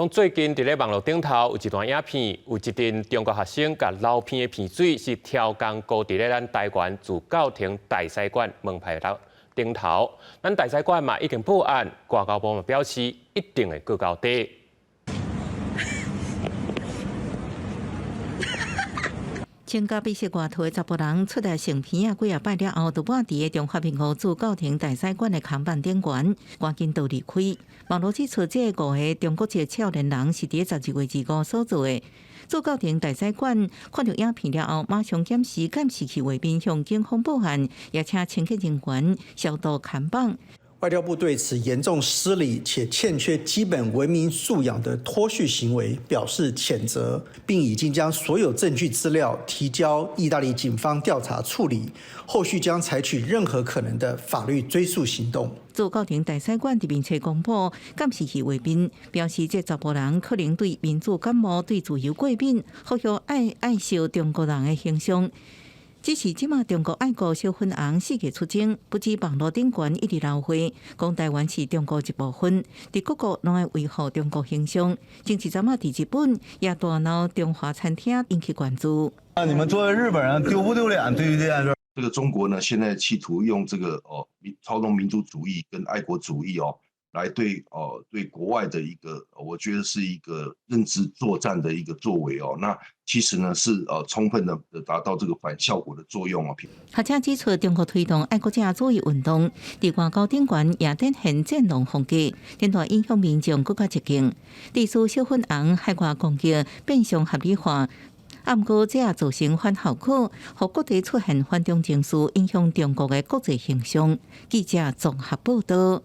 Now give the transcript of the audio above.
講最近佇咧網路頂頭有一段影片，有一陣中國學生共流鼻的鼻水是超工糊佇咧咱台灣駐教廷大使館門牌樓頂頭。咱大使館嘛已經報案，外交部嘛表示一定會告到底。穿甲白色外套的查埔人出來擤鼻仔幾仔擺了後，就抹佇个中華民國駐教廷大使館的看板頂懸，趕緊就離開。網路指出，這五个中國籍少年人是佇12月25所做的。駐教廷大使館看著影片了後，馬上檢視監視器畫面，向警方報案，也請清潔人員消毒看板。外交部對此嚴重失禮且欠缺基本文明素養的脫序行為表示譴責，並已經將所有證據資料提交意大利警方調查處理，後續將採取任何可能的法律追訴行動。駐教廷大使館佇面冊公布監視器畫面，表示這查埔人可能對民主感冒、對自由過敏，予予愛愛惜中國人的形象。只是這馬中國愛國小粉紅四界出征，不止網路頂懸一直流血，講台灣是中國一部分，佇各國攏愛維護中國形象。前一陣仔佇日本也大鬧中華餐廳，引起關注。啊！你們作為日本人丟不丟臉？對於這件事，這個中國呢，現在企圖用這個哦，操弄民族主義跟愛國主義哦，來對哦對國外的一個，我覺得是一個認知作戰的一個作為哦。那其實呢是充分的達到這個反效果的作用哦。學者指出，中國推動愛國者主義運動，佇外交頂懸也展現戰狼風格，顛大影響民眾閣較激進。對此小粉紅海外攻擊變相合理化，啊，毋過這也造成反效果，予各地出現反中情緒，影響中國的國際形象。記者綜合報道。